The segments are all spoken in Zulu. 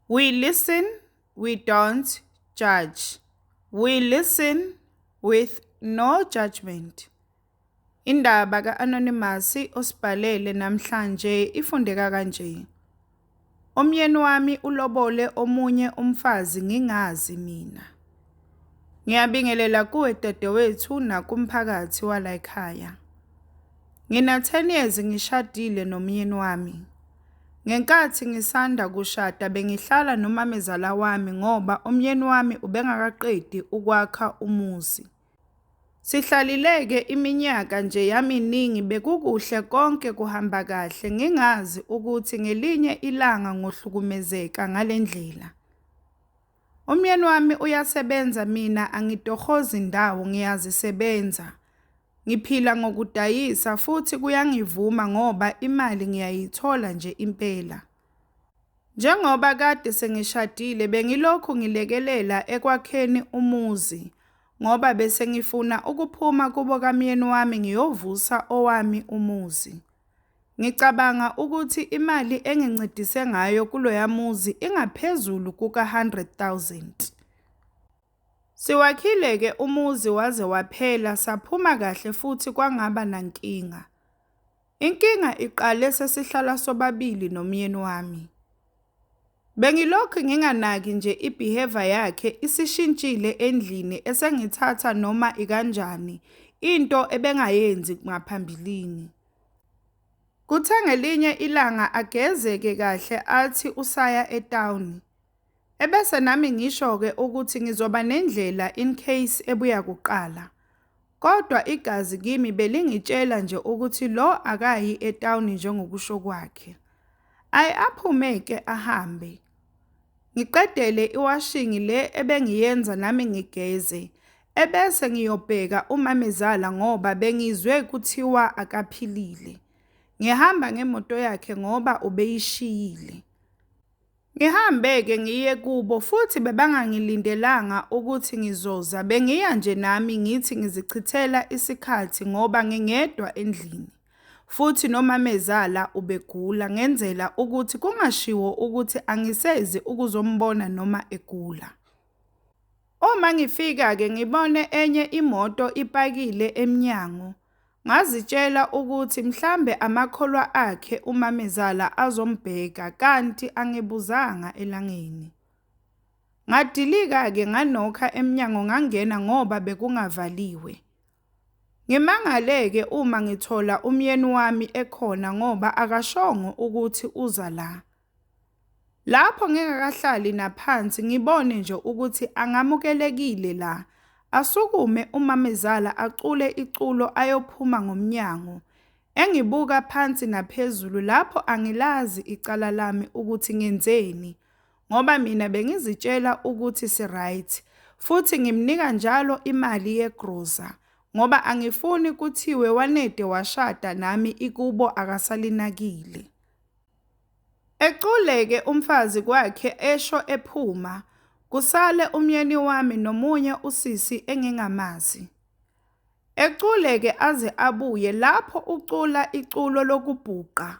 We listen, we don't judge. We listen with no judgment. Indaba ka-Anonymous osibhalele namhlanje ifundeka kanje. Umyeni wami ulobole omunye umfazi ngingazi mina. Ngiyabingelela kuwe dadewethu nakumphakathi wala ekhaya. Ngina 10 years ngishadile nomyeni wami. Ngenkathi ngisanda kushada bengihlala nomamezala wami ngoba umyeni wami ubengakaqedi ukwakha umuzi. Sihlalile-ke iminyaka nje yaminingi bekukuhle konke kuhamba kahle ngingazi ukuthi ngelinye ilanga ngohlukumezeka ngale ndlela. Umyeni wami uyasebenza mina angitohozi ndawo ngiyazisebenza. Ngiphila ngokudayisa futhi kuyangivuma ngoba imali ngiyayithola nje impela. Njengoba kade sengishadile bengilokhu ngilekelela ekwakheni umuzi ngoba bese ngifuna ukuphuma kubo kamyeni wami ngiyovusa owami umuzi. Ngicabanga ukuthi imali engincedise ngayo kuloya muzi ingaphezulu kuka-100 000. Siwakhile-ke umuzi waze waphela saphuma kahle futhi kwangaba nankinga. Inkinga iqale sesihlala sobabili nomyeni wami. Bengilokhu nginganaki nje i-behaviour yakhe isishintshile endlini esengithatha noma ikanjani into ebengayenzi ngaphambilini. Kuthe ngelinye ilanga ageze-ke kahle athi usaya etawuni. Ebese nami ngisho-ke ukuthi ngizoba nendlela in case ebuya kuqala. Kodwa igazi kimi belingitshela nje ukuthi lo akayi etawuni njengokusho kwakhe. Ayi aphume-ke ahambe. Ngiqedele iwashingi le ebengiyenza nami ngigeze. Ebese ngiyobheka umamezala ngoba bengizwe kuthiwa akaphilile. Ngihamba ngemoto yakhe ngoba ubeyishiyile. Ngihambe-ke ngiye kubo futhi bebangangilindelanga ukuthi ngizoza bengiya nje nami ngithi ngizichithela isikhathi ngoba ngingedwa endlini. Futhi nomamezala ubegula ngenzela ukuthi kungashiwo ukuthi angisezi ukuzombona noma egula. Uma ngifika-ke ngibone enye imoto ipakile emnyango. Ngazitshela ukuthi mhlambe amakholwa akhe umamezala azombheka kanti angibuzanga elangeni. Ngadilika-ke nganokha emnyango ngangena ngoba bekungavaliwe. Ngimangale-ke uma ngithola umyeni wami ekhona ngoba akashongo ukuthi uza la. Lapho ngingakahlali naphansi ngibone nje ukuthi angamukelekile la. Asukume umamezala acule iculo ayophuma ngomnyango. Engibuka phansi naphezulu lapho angilazi icala lami ukuthi ngenzeni ngoba mina bengizitshela ukuthi si-right futhi ngimnika njalo imali yegrosa ngoba angifuni kuthiwe wanede washada nami ikubo akasalinakile. Ecule-ke umfazi kwakhe esho ephuma, kusale umyeni wami nomunye usisi engingamazi. Ecule-ke aze abuye lapho ucula iculo lokubhuqa.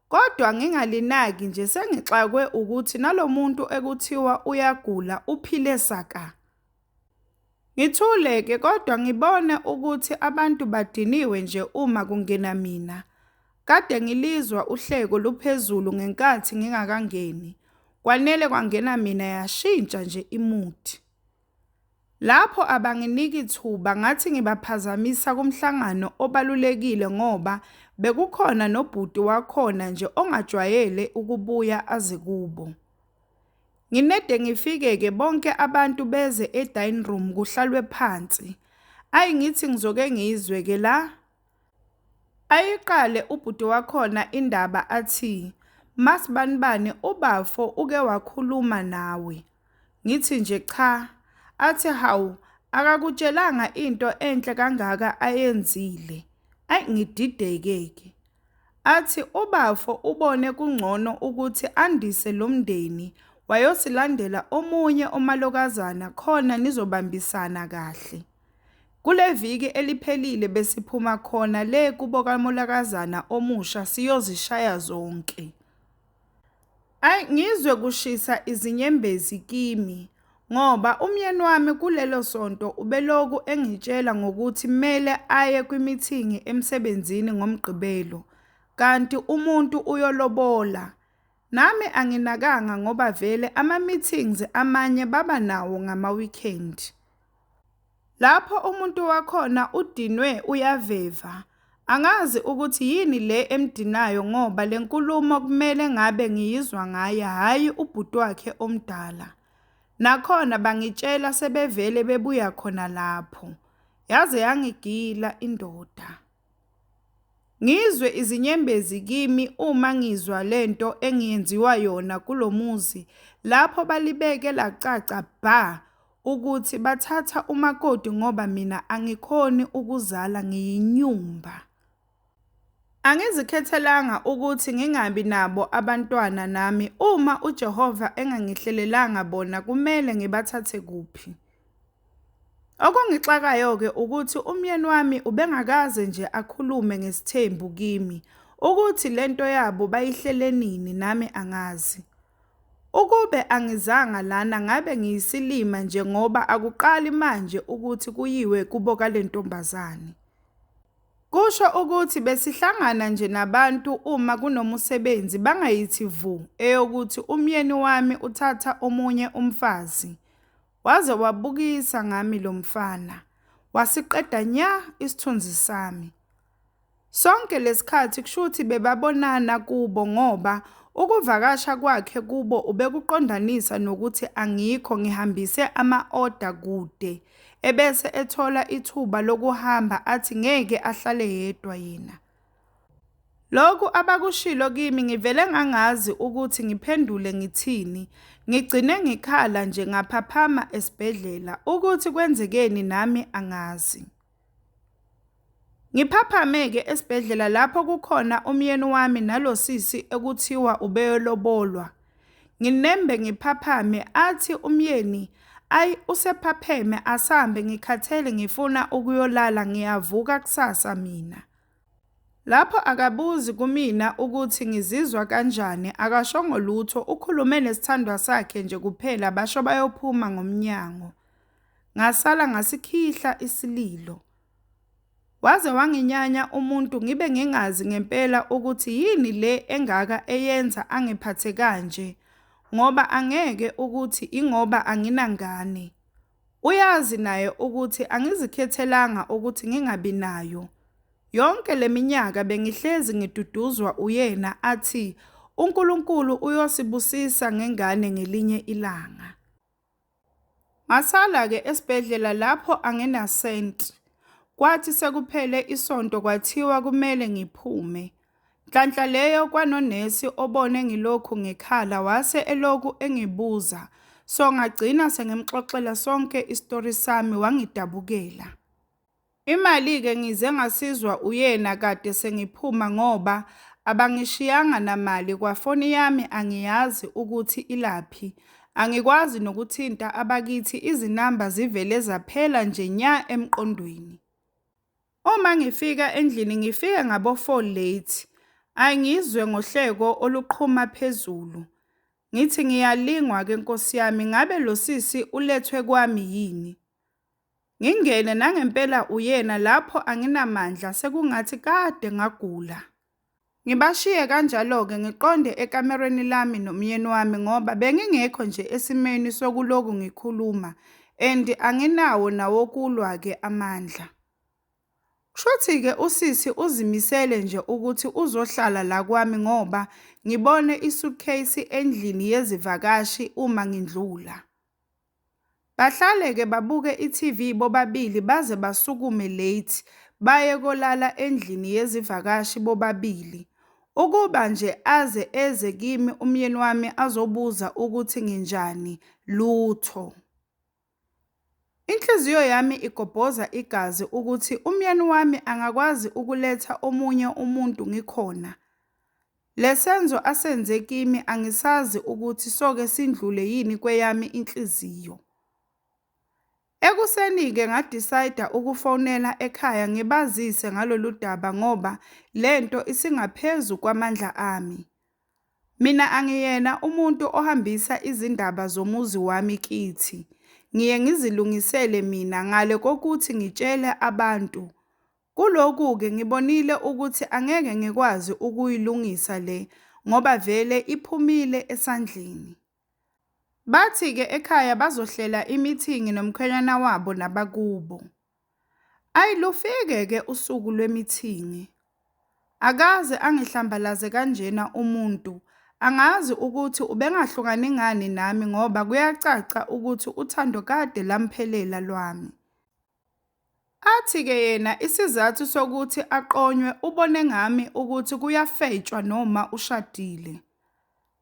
Kodwa ngingalinaki nje sengixakwe ukuthi nalomuntu ekuthiwa uyagula uphile saka. Ngithule-ke kodwa ngibone ukuthi abantu badiniwe nje uma kungena mina. Kade ngilizwa uhleko luphezulu ngenkathi ngingakangeni. Kwanele kwangena mina yashintsha nje i-mood. Lapho abanginiki thuba ngathi ngibaphazamisa kumhlangano obalulekile ngoba bekukhona nobhuti wakhona nje ongajwayele ukubuya aze kubo. Nginede ngifike-ke bonke abantu beze e-dining room kuhlalwe phansi. Ayi ngithi ngizoke ngizwe-ke la. Ayiqale ubhuti wakhona indaba athi, "Masibanibani ubafo uke wakhuluma nawe." Ngithi nje cha. Athi hawu akakutshelanga into enhle kangaka ayenzile. Ayi ngidideke-ke. Athi ubafo ubone kungcono ukuthi andise lo mndeni wayosilandela omunye umalokazana khona nizobambisana kahle. Kule viki eliphelile besiphuma khona le kubo kamalokazana omusha siyozishaya zonke. Ay ngizwe kushisa izinyembezi kimi ngoba umyeni wami kulelo sonto ubeloku engitshela ngokuthi mele aye kwimithingi emsebenzini ngoMgqibelo, kanti umuntu uyolobola. Nami anginakanga ngoba vele ama-meetings amanye baba nawo ngama-weekend. Lapho umuntu wakhona udinwe uyaveva. Angazi ukuthi yini le emdinayo ngoba le nkulumo kumele ngabe ngiyizwa ngaye hhayi ubhuti wakhe omdala. Nakhona bangitshela sebevele bebuya khona lapho. Yaze yangigila indoda. Ngizwe izinyembezi kimi uma ngizwa lento engiyenziwa yona kulo muzi lapho balibeke lacaca bha ukuthi bathatha umakoti ngoba mina angikhoni ukuzala ngiyinyumba. Angizikhethelanga ukuthi ngingabi nabo abantwana nami uma uJehova engangihlelelanga bona kumele ngibathathe kuphi? Okungixakayo-ke ukuthi umyeni wami ubengakaze nje akhulume ngesithembu kimi, ukuthi lento yabo bayihlele nini nami angazi. Ukube angizanga lana ngabe ngiyisilima nje ngoba akuqali manje ukuthi kuyiwe kubo kale ntombazane. Kusho ukuthi besihlangana nje nabantu uma kunomusebenzi bangayithi vu eyokuthi umyeni wami uthatha omunye umfazi. Waze wabukisa ngami lo mfana, wasiqeda nya isithunzi sami. Sonke lesikhathi kushuthi bebabonana kubo ngoba ukuvakasha kwakhe kubo ubekuqondanisa nokuthi angikho ngihambise ama-oda kude, ebese ethola ithuba lokuhamba athi ngeke ahlale yedwa yena. Lokhu abakushilo kimi ngivele ngangazi ukuthi ngiphendule ngithini, ngigcine ngikhala nje ngaphaphama esibhedlela, ukuthi kwenzekeni nami angazi. Ngiphaphame-ke esibhedlela lapho kukhona umyeni wami nalo sisi ekuthiwa ubeyolobolwa. Nginembe ngiphaphame athi umyeni, ayi usephapheme asambe ngikhathele ngifuna ukuyolala ngiyavuka kusasa mina. Lapho akabuzi kumina ukuthi ngizizwa kanjani akashongo lutho ukhulume nesithandwa sakhe nje kuphela basho bayophuma ngomnyango. Ngasala ngasikhihla isililo. Waze wanginyanya umuntu ngibe ngingazi ngempela ukuthi yini le engaka eyenza angiphathe kanje ngoba angeke ukuthi ingoba anginangane. Uyazi naye ukuthi angizikhethelanga ukuthi ngingabi nayo. Yonke le minyaka bengihlezi ngiduduzwa uyena athi uNkulunkulu uyosibusisa ngengane ngelinye ilanga. Ngasala-ke esibhedlela lapho anginasenti. Kwathi sekuphele isonto kwathiwa kumele ngiphume. Nhlanhla leyo kwanonesi obone ngilokhu ngikhala wase elokhu engibuza, so ngagcina sengimxoxela sonke isitori sami wangidabukela. Imali-ke ngize ngasizwa uyena kade sengiphuma ngoba abangishiyanga namali kwafoni yami angiyazi ukuthi ilaphi. Angikwazi nokuthinta abakithi izinamba zivele zaphela nje nya emqondweni. Uma ngifika endlini ngifike ngabo-4 late. Angizwe ngohleko oluqhuma phezulu. Ngithi ngiyalingwa-ke Nkosi yami ngabe lo sisi ulethwe kwami yini? Ngingene nangempela uyena lapho anginamandla sekungathi kade ngagula. Ngibashiye kanjalo-ke ngiqonde ekamerweni lami nomyeni wami ngoba bengingekho nje esimeni sokuloku ngikhuluma and anginawo nawokulwa-ke amandla. Kushuthi-ke usisi uzimisele nje ukuthi uzohlala la kwami ngoba ngibone i-suitcase endlini yezivakashi uma ngindlula. Bahlale-ke babuke i-TV bobabili baze basukume late baye kolala endlini yezivakashi bobabili. Ukuba nje aze eze kimi umyeni wami azobuza ukuthi nginjani, lutho. Inhliziyo yami igobhoza igazi ukuthi umyeni wami angakwazi ukuletha omunye umuntu ngikhona. Le senzo asenze kimi angisazi ukuthi soke sindlule yini kweyami inhliziyo. Ekuseni-ke nga-decide-a ukufonela ekhaya ngibazise ngalolu daba ngoba lento isingaphezu kwamandla ami. Mina angiyena umuntu ohambisa izindaba zomuzi wami kithi, ngiye ngizilungisele mina ngale kokuthi ngitshele abantu. Kulokhu-ke ngibonile ukuthi angeke ngikwazi ukuyilungisa le ngoba vele iphumile esandleni. Bathi-ke ekhaya bazohlela imithingi nomkhwenyana wabo nabakubo. Ayi lufike-ke usuku lwemithingi. Akaze angihlambalaze kanjena umuntu, angazi ukuthi ubengahlukani ngani nami ngoba kuyacaca ukuthi uthando kade lamphelela lwami. Athi-ke yena isizathu sokuthi aqonywe ubone ngami ukuthi kuyafetshwa noma ushadile.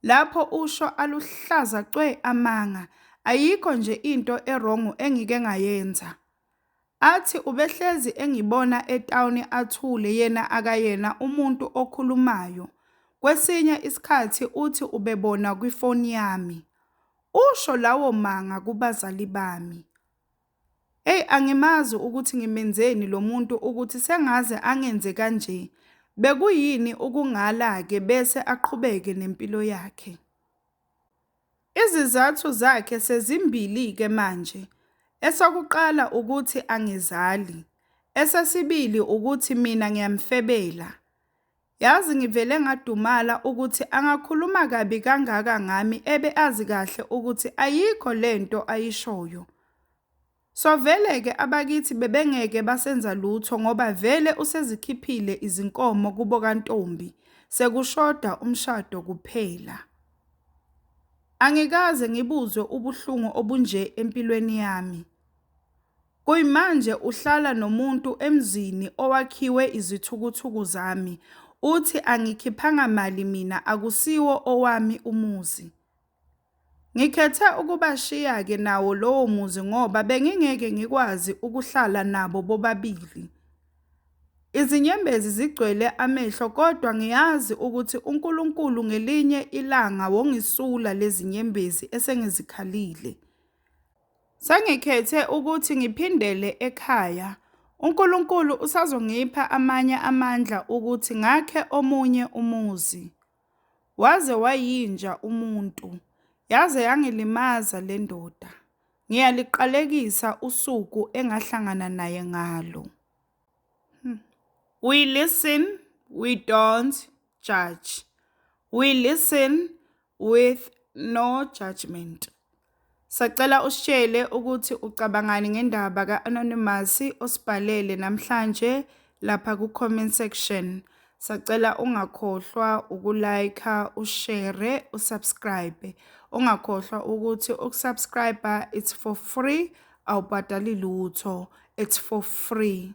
Lapho usho aluhlaza cwe amanga, ayikho nje into e-wrong engike ngayenza. Athi ubehlezi engibona etawuni athule yena akayena umuntu okhulumayo, kwesinye isikhathi uthi ubebona kwifoni yami. Usho lawo manga kubazali bami. Eyi angimazi ukuthi ngimenzeni lo muntu ukuthi sengaze angenze kanje. Bekuyini ukungala-ke bese aqhubeke nempilo yakhe. Izizathu zakhe sezimbili-ke manje. Esokuqala ukuthi angizali, esesibili ukuthi mina ngiyamfebela. Yazi ngivele ngadumala ukuthi angakhuluma kabi kangaka ngami ebe azi kahle ukuthi ayikho lento ayishoyo. So vele-ke abakithi bebengeke basenza lutho ngoba vele usezikhiphile izinkomo kubo kantombi, sekushoda umshado kuphela. Angikaze ngibuzwe ubuhlungu obunje empilweni yami. Kuyimanje uhlala nomuntu emzini owakhiwe izithukuthuku zami, uthi angikhiphanga mali mina akusiwo owami umuzi. Ngikhethe ukubashiya-ke nawo lowo muzi ngoba bengingeke ngikwazi ukuhlala nabo bobabili. Izinyembezi zigcwele amehlo kodwa ngiyazi ukuthi uNkulunkulu ngelinye ilanga wongisula lezi nyembezi esengizikhalile. Sengikhethe ukuthi ngiphindele ekhaya. UNkulunkulu usazongipha amanye amandla ukuthi ngakhe omunye umuzi. Waze wayinja umuntu, yaze yangilimaza le ndoda. Ngiyaliqalekisa usuku engahlangana naye ngalo. We listen, we don't judge. We listen with no judgment. Sacela usitshele ukuthi ucabangani ngendaba ka-Anonymous osibhalele namhlanje lapha ku-comment section. Sacela ungakhohlwa uku-like, ushare, usubscribe. Ungakhohlwa ukuthi ukusubscribe it's for free, awubhadali lutho. It's for free.